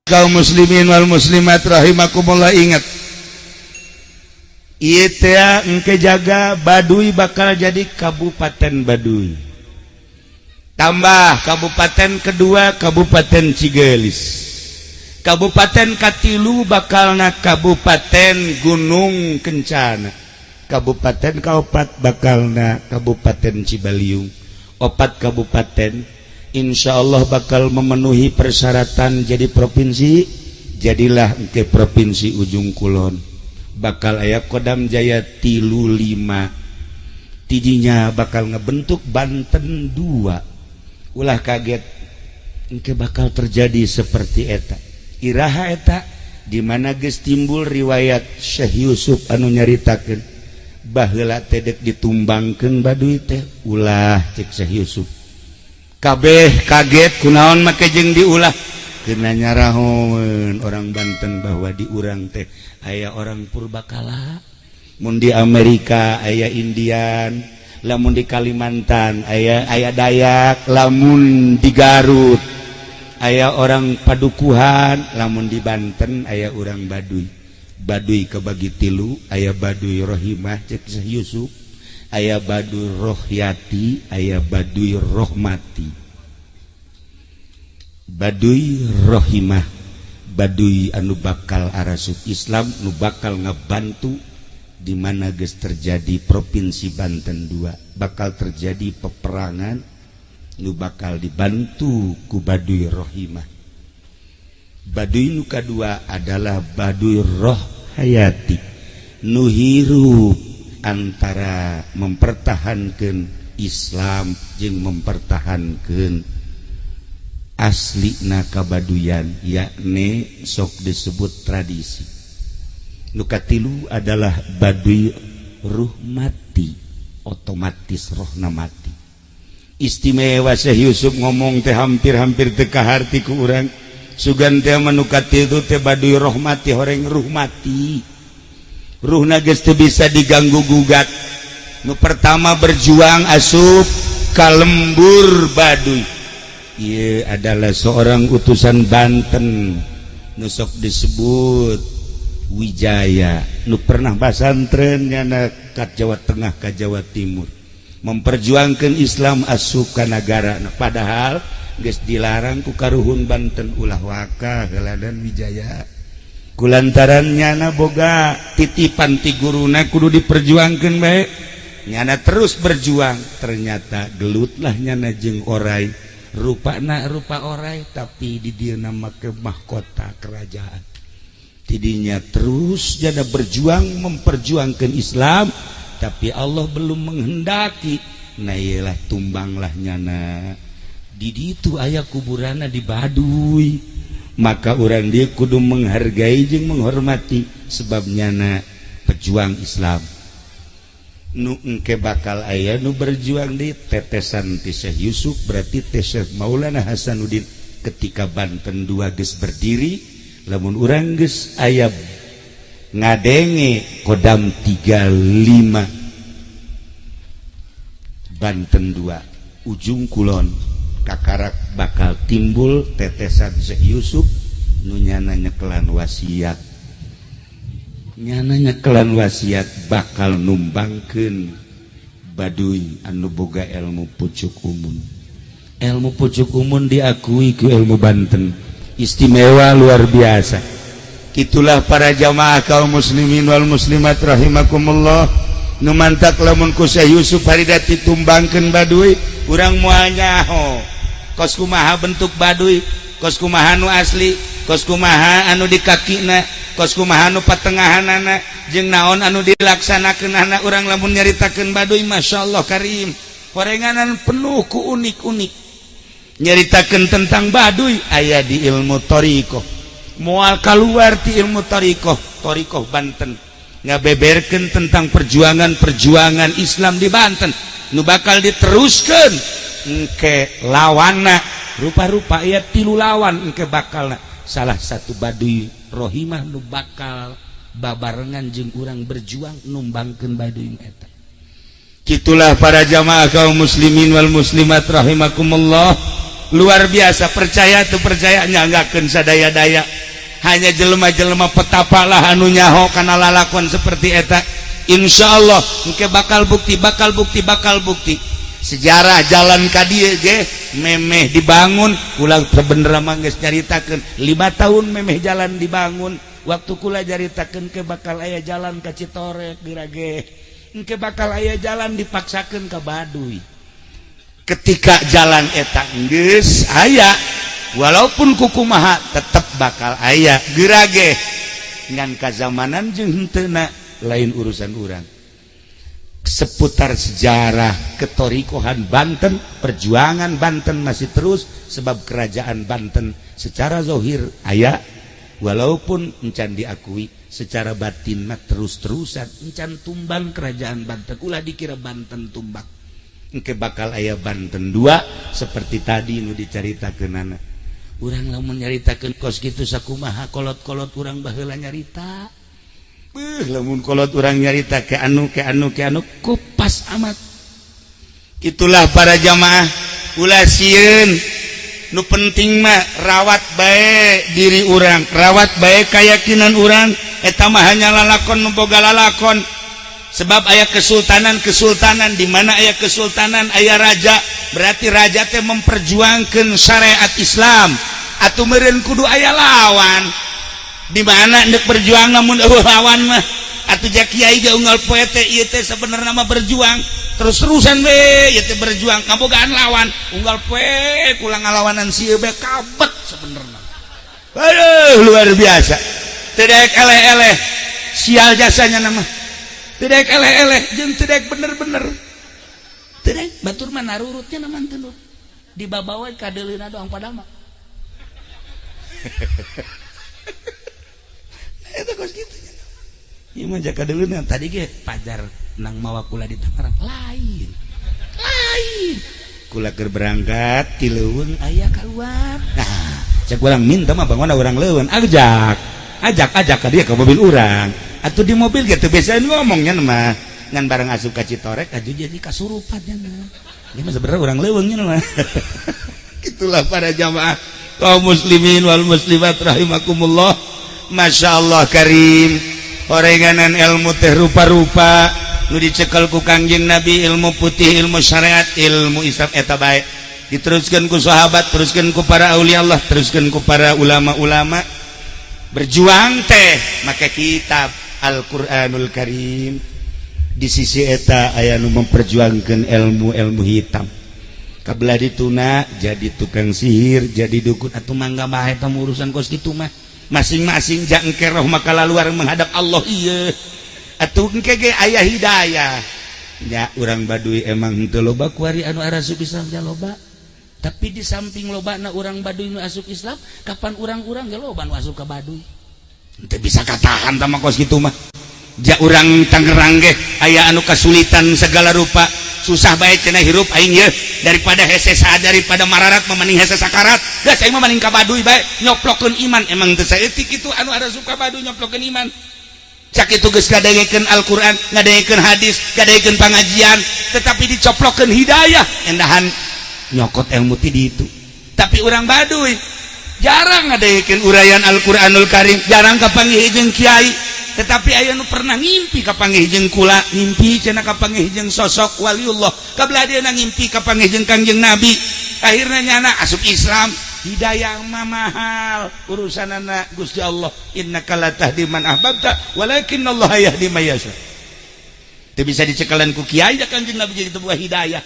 Kaum muslimin wal muslimat rahimakumullah, ingat. Ieu teh engke jaga Baduy, bakal jadi Kabupaten Baduy, tambah kabupaten kedua Kabupaten Cigelis, Kabupaten katilu bakalna Kabupaten Gunung Kencana, Kabupaten kaopat bakalna Kabupaten Cibaliung. Opat kabupaten Insya Allah bakal memenuhi persyaratan jadi provinsi. Jadilah ke Provinsi Ujung Kulon, bakal aya Kodam Jaya 35, tidinya bakal ngebentuk Banten 2. Ulah kaget, engke bakal terjadi seperti eta. Iraha eta? Dimana geus timbul riwayat Syekh Yusuf anu nyaritakeun baheula teh dek ditumbangkeun Baduy teh. Ulah, cek Syekh Yusuf. Kabeh kaget, kunaon make jeung diulah? Kena nyarahoeun orang Banten bahwa di urang teh aya orang purbakala. Mun di Amerika aya Indian, lamun di Kalimantan aya aya Dayak, lamun di Garut aya orang Padukuhan, lamun di Banten aya orang Baduy. Baduy kebagi tilu, aya Baduy Rohimah cek Yusuf, aya Baduy Rohyati, aya Baduy Rohmati. Baduy Rohimah, Baduy anu bakal arasup Islam, nu bakal ngebantu. Di mana geus terjadi Provinsi Banten 2, bakal terjadi peperangan nu bakal dibantu ku Baduy Rohimah. Baduy nu kadua adalah Baduy Roh Hayati, nu hirup antara mempertahankan Islam jeung mempertahankan asli nakabaduyan, yakni sok disebut tradisi. Nu katilu adalah Baduy ruhmati, otomatis rohna mati. Istimewa Syekh Yusuf ngomong teh, hampir-hampir teu kaharti ku urang. Sugan teh mah nu katilu teh Baduy rohmati, horeng ruhmati, ruhna geus teu bisa diganggu gugat. Nu pertama berjuang asup ka lembur Baduy ieu adalah seorang utusan Banten nu sok disebut Wijaya, nu pernah pasantren nyana ka Jawa Tengah, ka Jawa Timur, memperjuangkan Islam, asup ka nagara. Nah, padahal geus dilarang ku karuhun Banten, ulah waka dan Wijaya, kulantaran nyana boga titipan ti guruna kudu diperjuangkan baik. Nyana terus berjuang, ternyata gelutlah nyana jeung orai, rupana rupa orai, tapi di dia nama ke mahkota kerajaan. Tidinya terus jana berjuang memperjuangkan Islam, tapi Allah belum menghendaki. Nah, iyalah, tumbanglah nyana. Di ditu aya kuburana di Baduy. Maka orang dia kudu menghargai jeung menghormati, sebab nyana pejuang Islam. Nu engke bakal aya nu berjuang di tetesan ti Syekh Yusuf, berarti teh Syekh Maulana Hasanuddin. Ketika Banten 2 geus berdiri, lamun urang geus aya ngadenge Kodam 35 Banten 2 Ujung Kulon, kakarak bakal timbul tetesan Syekh Yusuf nu nyana nyekelan wasiat, nyana nyekelan wasiat bakal numbangkeun Baduy anu boga ilmu pucuk umun. Ilmu pucuk umun diakui ku ilmu Banten, istimewa luar biasa. Itulah para jamaah kaum muslimin wal muslimat rahimakumullah, nu mantak lamun ku Syekh Yusuf harida ditumbangkeun Baduy, urang moal nyaho kos kumaha bentuk Baduy, kos kumaha nu asli, kos kumaha anu di kakina, kos kumaha anu patengahanana, jeung naon anu dilaksanakeun. Urang lamun nyaritakeun Baduy, Masya Allah karim, horenganan penuh ku unik-unik. Nyaritakeun tentang Baduy aya di ilmu thoriqoh, moal keluar ti ilmu thoriqoh. Thoriqoh Banten ngabeberkeun tentang perjuangan-perjuangan Islam di Banten nu bakal diteruskan. Engke lawanna rupa-rupa ya, tilu lawan engke bakal. Salah satu Baduy Rohimah nu bakal babarengan jeung urang berjuang numbangkeun Baduy eta. Gitulah para jamaah kaum muslimin wal muslimat rahimakumullah. Luar biasa, percaya tuh percaya, nyanggakeun sadaya-daya. Hanya jelema-jelema petapa lah anu nyaho kana lalakon seperti eta. Insya Allah engke bakal bukti, bakal bukti, bakal bukti. Sejarah jalan ka dieu ge memeh dibangun, kula sebenerna mah geus nyaritakeun 5 tahun memeh jalan dibangun. Waktu kula nyaritakeun ke bakal aya jalan ka Citorek dirage, engke bakal aya jalan dipaksakeun ka Baduy. Ketika jalan eta geus aya, walaupun kukumaha tetep bakal aya gerage, ngan kazamanan jeung henteuna lain urusan urang. Seputar sejarah ketorikohan Banten, perjuangan Banten masih terus, sebab kerajaan Banten secara zohir aya walaupun encan diakui, secara batin mah terus-terusan encan tumbang kerajaan Banten. Ulah dikira Banten tumbang, engke bakal aya Banten dua seperti tadi nu dicaritakeunana. Urang lamun nyaritakeun kos kitu sakumaha kolot-kolot urang baheula nyarita. Beuh, lamun kolot urang nyarita ke anu ke anu ke anu kupas amat. Itulah para jamaah, ulah sieun. Nu penting mah rawat bae diri urang, rawat bae keyakinan urang. Eta mah hanya lalakon nu boga lalakon, sebab aya kesultanan-kesultanan. Di mana aya kesultanan, aya raja, berarti raja teh memperjuangkan syariat Islam atau meureun kudu aya lawan. Di mana ndek berjuang namun euweuh lawan mah? Atuh ja kiai ge unggal poe teh ieu teh sebenarnya mah berjuang terus-terusan we, ieu teh berjuang kabogaan lawan. Unggal poe kula ngalawanan sieun be kabet sebenarnya. Aduh, luar biasa, tidak eleh-eleh sial jasanya nama, tidak eleh-eleh jeung tidak bener-bener tidak batur mah narurutnya nama teu dibabawa kadeuleuna doang padahal mah. Eta kos kitu. Ieu mah jaka kadeuleuna tadi ge pajar nang mawa kula di Tangerang lain. Lain. Kula keur berangkat ti leuweung aya keluar. Nah, cek urang minta mah bangun urang leuweung, ajak. Ajak ajak ka dia ke mobil urang. Atuh di mobil gitu biasa ngomongnya mah ngan bareng asup ka Citorek aju jadi kasurupan nya. Ini mah sebenarnya urang leuweung nya mah. Itulah para jamaah kaum muslimin wal muslimat rahimakumullah. Masya Allah karim, orenganan ilmu teh rupa-rupa nu dicekel ku Kangjeng Nabi, ilmu putih, ilmu syariat, ilmu Islam eta bae diteruskan ku sahabat, teruskan ku para aulia Allah, teruskan ku para ulama-ulama. Berjuang teh make kitab Al-Qur'anul Karim. Di sisi eta aya nu memperjuangkan ilmu-ilmu hitam, kabelah dituna jadi tukang sihir, jadi dukun. Atuh mangga mah eta urusan kos kitu mah masing-masing. Jang engke roh maka luar menghadap Allah ieu atuh engke ge aya hidayah nya. Urang Baduy emang henteu loba kuari anu arasup Islam nya loba, tapi di samping lobana urang Baduy nu asup Islam, kapan urang-urang ge loba nu asup ka Baduy. Teu bisa katahan tama kos kitu mah. Ja urang Tangerang ge aya anu kasulitan segala rupa, susah bae cenah hirup aing ye, daripada hese daripada mararat mah mending hese sakarat, geus aing mah mending ka Baduy bae nyoplokeun iman. Emang teu saeutik kitu anu asup ka Baduy nyoplokeun iman. Sakitu geus ngadengekeun Al-Qur'an, ngadengekeun hadis, ngadengekeun pangajian, tetapi dicoplokeun hidayah endahan nyokot ilmu ti ditu. Tapi urang Baduy jarang ngadengekeun uraian Al-Qur'anul Karim, jarang kapanggih jeung kiai, tetapi aya nu pernah ngimpi kapanggih jeung kula, ngimpi cenah kapanggih jeung sosok waliullah, kabelah dia ngimpi kapanggih jeung Kangjeng Nabi, akhirnya nyana asup Islam. Hidayah mah mahal urusanana Gusti Allah. Innaka la tahdi man ahbabta walakinnallaha yahdi man yasha. Teu bisa dicekalan ku kiai, da Kangjeng Nabi jadi buah hidayah.